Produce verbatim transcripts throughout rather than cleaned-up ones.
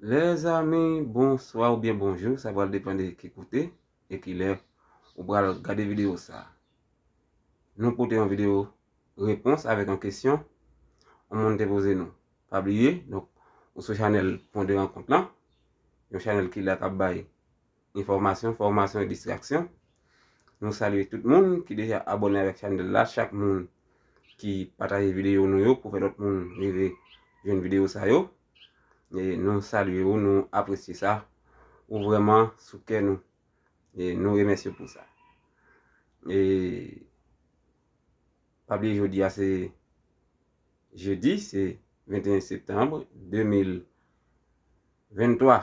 Lèzanmi, bonswa oubyen bonjou, sa pral depann de ki kote e ki lè ou pral gade videyo sa. Nou pote yon videyo repons avèk yon kesyon yon moun te poze nou. Pa bliye, donk, ou sou chanèl Pwen de Rankont lan, yon chanèl ki la k ap bay enfòmasyon, fòmasyon e distraksyon. Nou salye tout moun ki deja abòne avèk chanèl la, chak moun ki pataje videyo nou yo pou fè lòt moun rive jwenn videyo sa yo. E nou salye ou, nou apresye sa. Ou vrèman sou kè nou. E nou remèsye w pou sa. E pa bliye jodi a se jedi, se venteyen septanm de mil venntwa.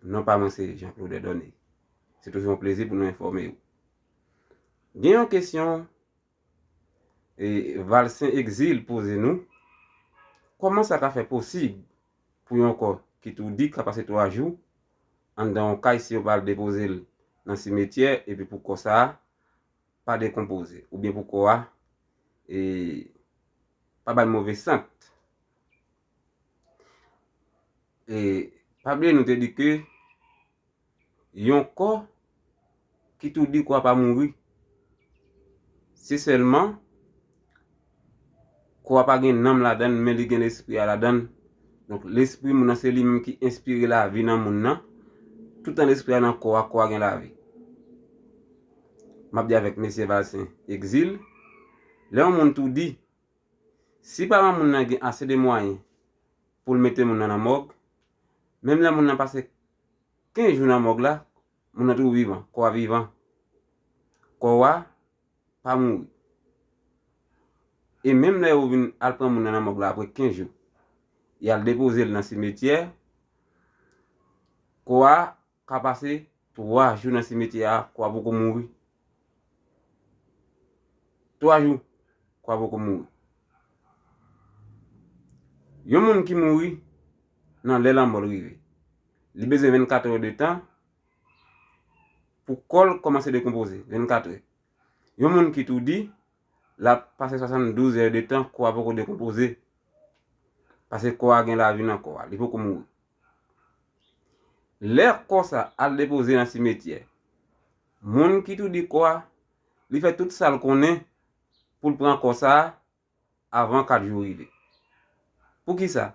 Non pa mwen se Jean Claude Dorné. Se toujou yon plezi pou nou enfòme w. Gen yon kesyon e Valsen Exil poze nou, kòman sa ka fè posib pou yon kò ki toudi ka pase twa jou anndan yon kay si yo pa al depoze l nan simetyè epi pou kò sa a pa dekonpoze oubyen pou kò a e pa bay move sant? E pa bliye nou te di ke yon kò ki toudi kò a pa mouri. Se sèlman kò a pa gen nanm ladan l, men li gen lespri a ladan l. Donk, lespri moun nan se li menm ki enspire lavi nan moun nan. Toutan lespri a nan kò a, kò a gen lavi. M ap di avèk mesye Valsen Exil, lè yon moun toudi, si paran moun nan gen ase de mwayen pou l mete moun nan nan mòg, menm lè moun nan pase kenz jou nan mòg la, moun nan toujou vivan, kò a vivan. Kò a pa mouri. E menm lè yo vin al pran moun nan nan mòg la apre kenz jou, y al depoze l nan simetyè, kò a ka pase twa jou nan simetyè a, kò a poko mouri. Twa jou, kò a poko mouri. Yon moun ki mouri nan lè lanmò l rive, li bezwen vennkat è de tan pou kò l kòmanse dekonpoze, vennkat è. Yon moun ki toudi, l ap pase swasanndouz è de tan, kò a poko dekonpoze. Paske kò a gen lavi nan kò a, li poko mouri. Lè kò sa al depoze nan simetyè, moun ki toudi kò a, li fè tout sa l konnen pou l pran kò sa a avan kat jou rive. Poukisa?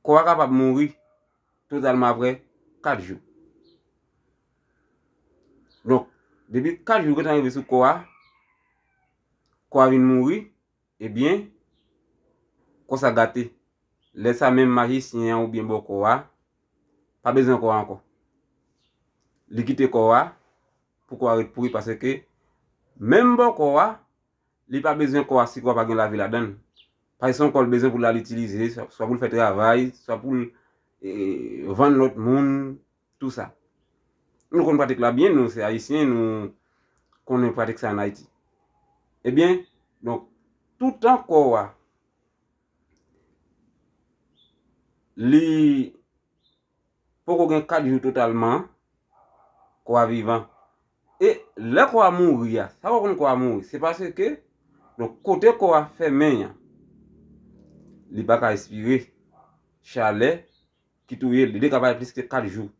Kò a kapab mouri totalman apre kat jou. Donk, depi kat jou gentan rive sou kò a, kò a vin mouri, ebyen, kò sa gate. Lè sa menm majisyen an oubyen bòkò a pa bezwen kò a ankò. Li kite kò a pou kò a ret pouri paske menm bòkò a, li pa bezwen kò a si kò a pa gen lavi ladan l. Paske se yon kò l bezwen pou l al itilize, swa, swa pou l fè travay, swa pou l e, vann lòt moun, tou sa. Nou konn pratik la byen, nou se ayisyen, nou konnen pratik sa ann Ayiti. Ebyen, donk, toutan kò a, li poko gen kat jou totalman, kò a vivan. E lè kò a mouri a, sa w konn kò a mouri, se paske, donk, kote kò a fèmen an, li pa ka respire, chalè ki touye l, li te ka bay plis ke kat jou,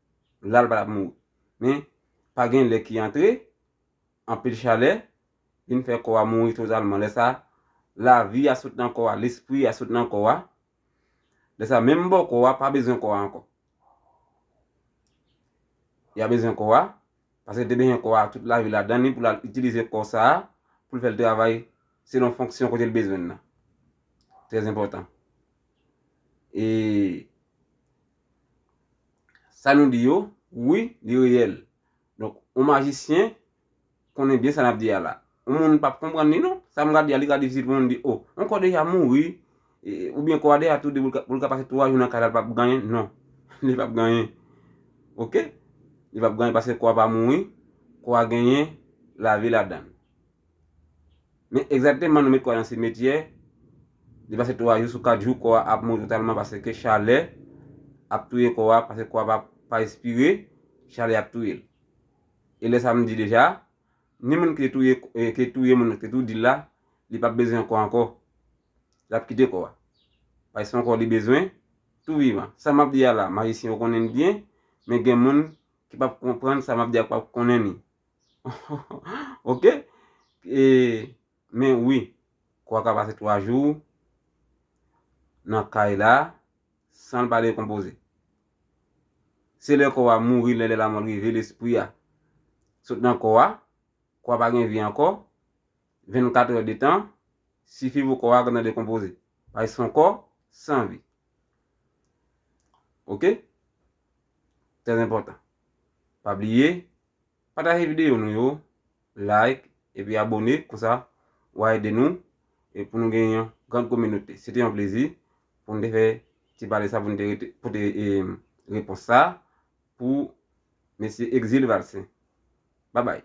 la l pa t ap mouri. Men, pa gen lè ki antre, anpil chalè, vin fè kò a mouri totalman. Lè sa, lavi a sot nan kò a, lespri a sot nan kò a. Lè sa, menm bòkò a pa bezwen kò a ankò. Y a bezwen kò a, paske te bezwen kò a tout lavi ladan li pou l al itilize kò sa a, pou l fè l travay selon fonksyon kote l bezwen l nan. Trè enpòtan. E sa nou di yo, wi, li reyèl. Donk, yon majisyen konnen byen sa n ap di a la. Yon moun p ap konprann li non. Sa m ka di a, li ka difisil pou moun di, o, yon kò deja mouri, e, oubyen kò a deja toudi, pou l ka, pou l ka pase twa jou nan kay la, l p ap gen anyen. Non. Li p ap gen anyen. Oke? Li p ap gen anyen paske kò a pa mouri. Kò a genyen lavi ladan l. Men egzakteman, nou met kò a nan simetyè, li pase twa jou sou kat jou, kò a ap mouri totalman paske chalè ap touye kò a, paske kò a pa, pa respire, chalè ap touye l. E lè sa m di deja, ni moun ki te touye, e, ki te touye moun ki te toudi l la, li p ap bezwen kò a ankò. L ap kite kò a. Paske se yon kò li bezwen, tou vivan. Sa m ap di a la, majisyen yo konnen l byen, men gen moun ki p ap konprann sa m ap di a, k p ap konnen li. Ok? E, men wi, kò a ka pase twa jou nan kay la, san l pa dekonpoze. Se lè kò a mouri, lè, lè lanmò rive, lespri a sot nan kò a, kò a pa gen vi ankò, vennkat è de tan sifi pou kò a gentan dekonpoze. Paske se yon kò san vi. Ok? Trè enpòtan. Pa bliye, pataje videyo nou yo, like, epi abone, konsa w a ede nou, e pou nou gen yon gran kominote. Se te yon plezi pou n te fè ti pale sa, pou n te rete, pote, e, repons sa pou mesye Exil Valcin. Babay.